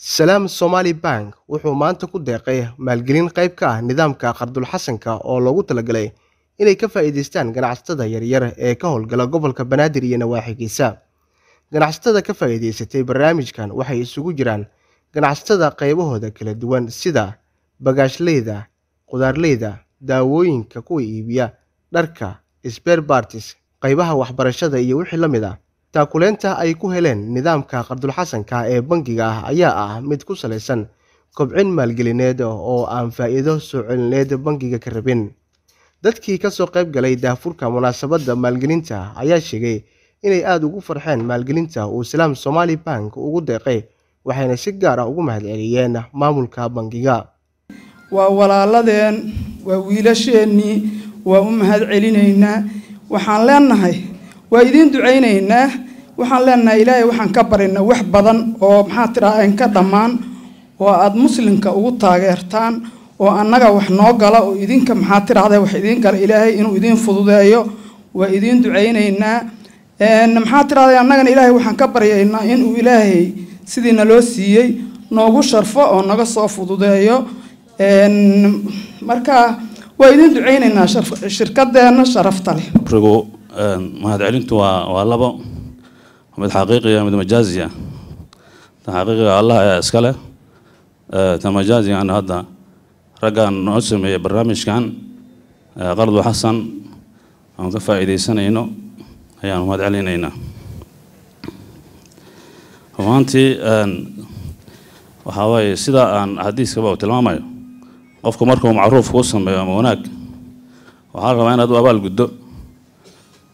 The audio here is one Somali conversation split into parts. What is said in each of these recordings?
Salaam Somali Bank wuxuu maanta ku deeqay maalgelin qayb ka ah nidaamka Qardul Xasanka oo loogu talagalay inay ka faa'iidaystaan ganacsatada yaryar ee ka howlgala gobolka Banaadir iyo nawaaxigiisa. Ganacsatada ka faa'iidaysatay barnaamijkan waxay isugu jiraan ganacsatada qaybahooda kala duwan sida bagaashleyda, khudaarleyda, daawooyinka kuwa iibiya, dharka, spare parts, qaybaha waxbarashada iyo wixii la mid ah. Taakuleenta ay ku heleen nidaamka Qardul Xasanka ee bangiga ah ayaa ah mid ku salaysan kobcin maalgelineed oo aan faa'iido soo celineed bangiga ka rabin. Dadkii ka soo qayb galay daahfurka munaasabadda maalgelinta ayaa sheegay inay aada ugu farxeen maalgelinta uu Salaam Somali Bank ugu deeqay, waxayna si gaar ah ugu mahadceliyeen maamulka bangiga. Waa walaaladeen, waa wiilasheennii, waa u mahad celinaynaa. Waxaan leenahay waa idiin ducaynaynaa. Waxaan leenahay Ilaahay waxaan ka barinaa wax badan oo maxaa tiraa ka dhammaan oo aada muslimka ugu taageertaan oo annaga wax noo gala oo idinka maxaa tiraahda wax idiin gala, Ilaahay inuu idiin fududeeyo waa idiin ducaynaynaa. Maxaa tirahda annagana Ilaahay waxaan ka baryaynaa inuu Ilaahay sidii naloo siiyey noogu sharfo oo naga soo fududeeyo. Marka waa idiin ducaynaynaa shirkadeenna sharafta leh. Rigu mahadcelintu waa labo, mid xaqiiqiya, mid majaaziya. Tan xaqiiqiga Allah ayaa iska leh, tan majaazigana hadda raggan noo sameeyey barnaamijkan Qardu Xasan aan ka faa'iidaysanayno ayaan mahad celinaynaa. Rumaantii waxaa waaye sida aan xadiiskaba uu tilmaamayo, qofku markuu macruuf kuu sameeyo ama wanaag, waxaa la rabaa inaad u abaal guddo.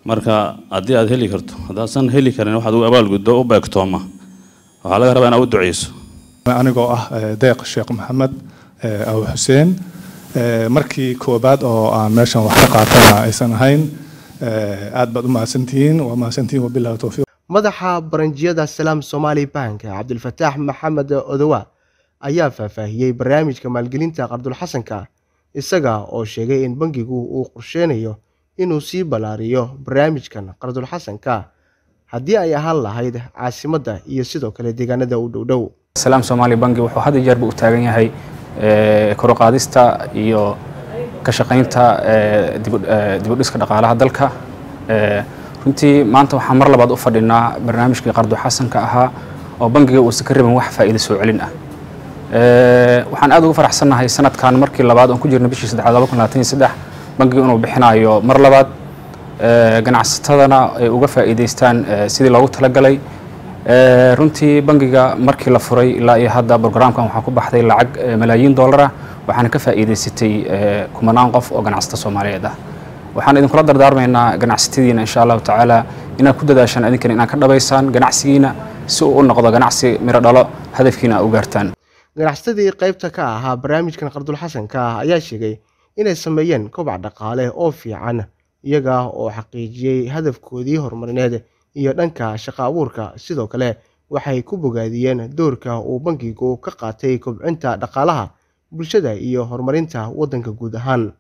Marka haddii aad heli karto, haddaasan heli karin waxaad u abaal guddo u beegtooma, waxaa laga rabaa inaad u duceyso. Anigoo ah Deeq Sheekh Maxamed Aw Xuseen, markii koobaad oo aan meeshan wax ka qaatana aysan ahayn, aad baad u mahadsantihiin, waa mahadsantihiin, wabillahi towfiiq. Madaxa baranjiyada Salaam Somali Bank Cabdilfataax Maxamed Odowa ayaa faahfaahiyey barnaamijka maalgelinta Qardul Xasanka, isaga oo sheegay in bangigu uu qorsheynayo inuu sii ballaariyo barnaamijkan Qardul Xasanka haddii ay ahaan lahayd caasimadda iyo sidoo kale deegaanada u dhowdhow. Salaam Somali Bangi wuxuu had iyo jeerba u taagan yahay kor u qaadista iyo ka shaqaynta dib u dhiska dhaqaalaha dalka. Runtii maanta waxaan mar labaad u fadhinaa barnaamijkii Qardu Xasanka ahaa oo bangiga uusan ka rabin wax faa'iido soo celin ah. Waxaan aad ugu faraxsannahay sanadkan markii labaad oon ku jirna bishii saddexaad 2023 bangiga inuu bixinayo mar labaad, ganacsatadana ay uga faa'iidaystaan sidii loogu talagalay. Runtii bangiga markii la furay ilaa iyo hadda programkan waxaa ku baxday lacag malaayiin dollar ah, waxaana ka faa'iidaysatay kumanaan qof oo ganacsato Soomaaliyeed ah. Waxaan idinkula dardaarmaynaa ganacsatadiina insha Allahu tacaala inaad ku dadaashaan idinkana inaad ka dhabaysaan ganacsigiina si uu u noqdo ganacsi miro dhalo, hadafkiina aad u gaartaan. Ganacsatadii qaybta ka ahaa barnaamijkan Qardul Xasanka ah ayaa sheegay inay sameeyeen kobac dhaqaale oo fiican, iyaga oo xaqiijiyey hadafkoodii horumarineed iyo dhanka shaqo abuurka. Sidoo kale waxay ku bogaadiyeen doorka uu bangigu ka qaatay kobcinta dhaqaalaha bulshada iyo horumarinta waddanka guud ahaan.